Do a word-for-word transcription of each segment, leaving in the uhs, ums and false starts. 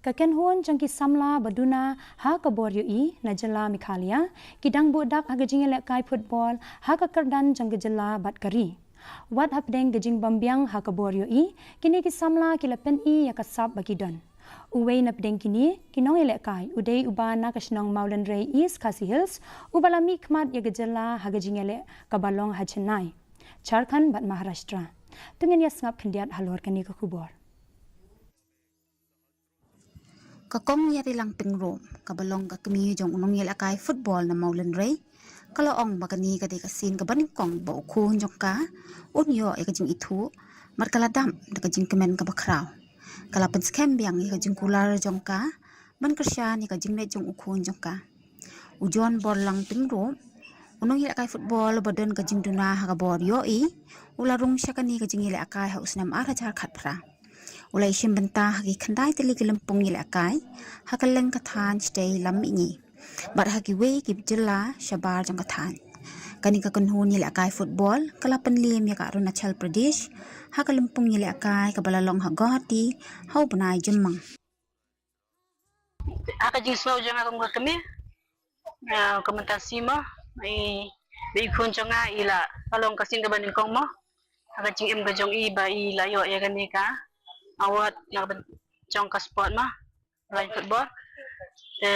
Ka kynhun jong ki samla ba duna ha ka bor ïohi na jylla Meghalaya ki dang buh dak ha ka jingïalehkai football ha ka kyrdan jong ka jylla bad ka ri. Wat hapdeng ka jingbymbiang ha ka bor ïohi, kine ki samla ki la pyni ïa ka sap ba ki don. Uwei na pdeng kine ki nongïalehkai u dei uba na ka shnong Mawlynrei, East Khasi Hills, uba la mihkhmat ïa ka jylla ha ka jingïaleh kaba long ha Chennai, Jharkhand bad Maharashtra. To ngin ïa sngap khyndiat halor kane ka khubor. Ka Kong Ïarilang Pyngrope, kaba long ka kmie jong u nongïalehkai football na Mawlynrei, ka la ong ba kane ka dei ka sien kaba nyngkong ba u khun jong ka un ïoh ïa ka jingithuh, bad ka la dap da ka jingkmen kaba khraw. Ka la pynskhem biang ïa ka jingkular jong ka ban kyrshan ïa ka jingleit jong u khun jong ka. U John Borlang Pyngrope, u nongïalehkai football uba don ka jingduna ha ka bor ïohi, u la rung sha kane ka jingïalehkai ha u snem ar hajar khatphra. U la ïashim bynta ha ki khyndai tylli ki lympung ïalehkai ha kylleng ka thaiñ shatei lam mihngi, bad ha kiwei ki jylla shabar jong ka thaiñ. Kane ka kynhun ïalehkai football ka la pynliem ïa ka Arunachal Pradesh ha ka lympung ïalehkai kaba la long ha Guwahati ha u bnai Jymmang. Ha ka jingsngew jong nga kum ka kmie, ah, ka mynta sien mo, i, ba i khun jong nga i la, ka long ka sien kaba nyngkong mo ha ka jingim ka jong i ba i la ïoh ïa kane ka award na ka bynta jong ka sport mo, line football. Te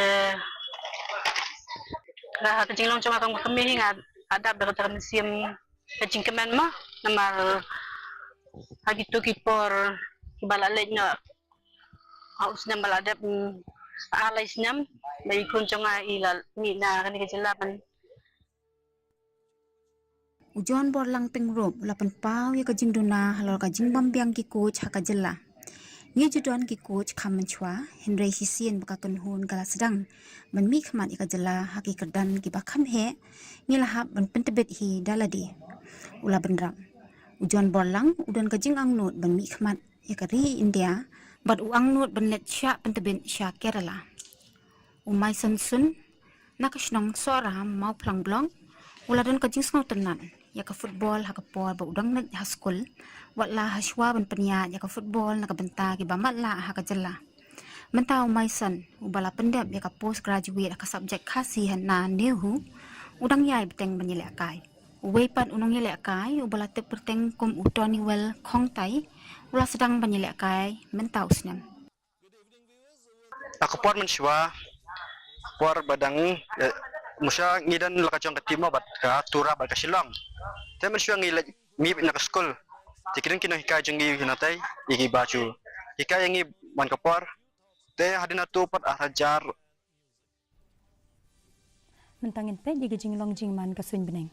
ha ka jinglong jong nga kum ka kmie hi nga la dap da kata ka mynsiem ka jingkmen mo, namar ha kito ki por kiba la leit noh, ha u snem ba la dep, mm, ar lai snem, ba i khun jong nga i la mih na kane ka jylla ban. U John Borlang Pyngrope u la pynpaw ïa ka jingduna halor ka jingbymbiang ki coach ha ka jylla. Ngi ju don ki coach kham mynshuwa, hynrei shisien ba ka kynhun ka la sdang ban mihkhmat ïa ka jylla ha ki kyrdan kiba kham heh, ngi la hap ban pyntbit hi da lade, u la bynrap. U John Borlang u don ka jingangnud ban mihkhmat ïa ka ri India, bad u angnud ban leit shah pyntbit sha Kerala. U Maison Sun, na ka shnong Sohram, Mawphlang Block, u la don ka jingsngewtynnat ïa ka football ha ka por ba u dang leit ha skul, wat la hashwa ban pynïaid ïa ka football na ka bynta kiba matlah ha ka jylla. Mynta u Maison, uba la pyndep ïa ka post graduate ha ka subject Khasi ha na NEHU, u dang ïai bteng ban ïalehkai. Uwei pat u nongïalehkai uba la tip kyrteng kum u Toniwell Khongtai, u la sdang ban ïalehkai mynta u snem. Ha ka por mynshuwa, por ba dang, eh, mynshuwa ngi don la ka jong ka team bad ka Tura bad ka Shillong. Te mynshuwa ngi leit mih na ka skul. Te ki don ki nonghikai jong ngi hi na tei, ïa kiba ju hikai ïa ngi man ka por. Te hadien hato pat ar hajar. Mynta ngin peit ïa ki jinglong jingman ka suiñ bneng.